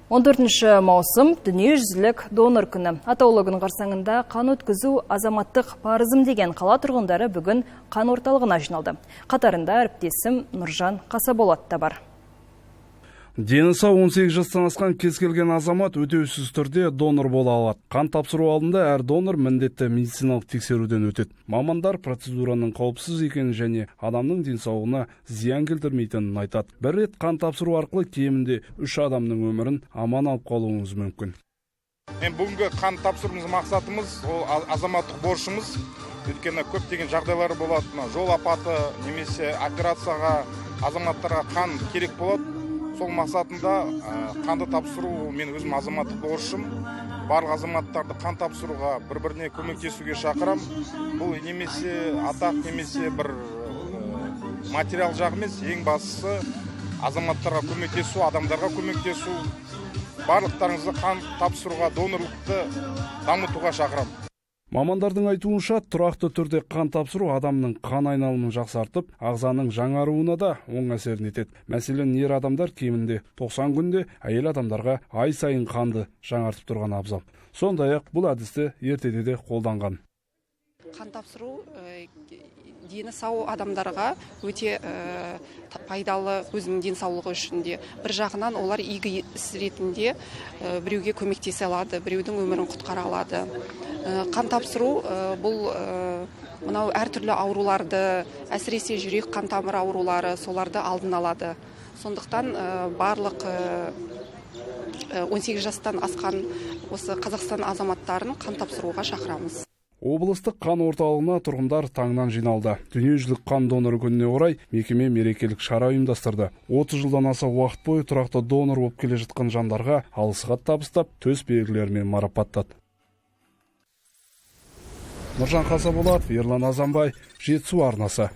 14 маусым – Дүниежүзілік донор күні. Атаулы күн қарсаңында қан өткізу – азаматтық парызым деген қала тұрғындары бүгін қан орталығына жиналды. Қатарында әріптесім Нұржан Қасаболат та бар. Дені сау, 18 жастан асқан кез келген азамат өтеусіз түрде донор бола алады. Қан тапсыру алдында әр донор міндетті медициналық тексеруден өтеді. Мамандар процедураның қауіпсіз екенін және адамның денсаулығына зиян келтірмейтінін айтады. Бір рет қан тапсыру арқылы кемінде үш адамның өмірін аман алып қалуыңыз мүмкін. Енді бүгінгі қан тапсыруымыз мақсатымыз – ол азаматтық борышымыз. Өйткені көптеген жағдайлар болады, мына жол апаты немесе операцияға азаматтарға қан керек болады. Сол мақсатында қанды тапсыру мен өзім азаматтық борышым. Барлық азаматтарды қан тапсыруға, бір біріне көмектесуге шақырам. Бұл немесе атақ, немесе бір материал жағы емес, ең бастысы азаматтарға көмектесу, адамдарға көмектесу. Барлықтарыңызды қан тапсыруға, донорлықты дамытуға шақырамын. Мамандардың айтуынша, тұрақты түрде қан тапсыру адамның қан айналымын жақсартып, ағзаның жаңаруына да оң әсерін етеді. Мәселен, ер адамдар кемінде 90 күнде, әйел адамдарға ай сайын қанды жаңартып тұрған абзал. Сондай ақ бұл әдісті ертеде де қолданған. Қан тапсыру дені сау адамдарға өте пайдалы, өзінің денсаулығы үшін де. Бір жағынан, олар игі іс ретінде біреуге көмектесе алады, біреудің өмірін құтқара алады. Қан тапсыру бұл мынау әртүрлі ауруларды, әсіресе жүрек қан тамыр аурулары, соларды алдын алады. Сондықтан барлық 18 жастан асқан осы Қазақстан азаматтарын қан тапсыруға шақырамыз. Облыстық қан орталығына тұрғындар таңнан жиналды. Дүниежүзілік қан доноры күніне орай мекеме мерекелік шара ұйымдастырды. 30 жылдан аса уақыт бойы тұрақты донор болып келе жатқан жандарға алғыс хат табыстап, төс белгілерімен марапаттады. Нұржан Қасаболатов, Ерлан Азанбай, Жетісу арнасы.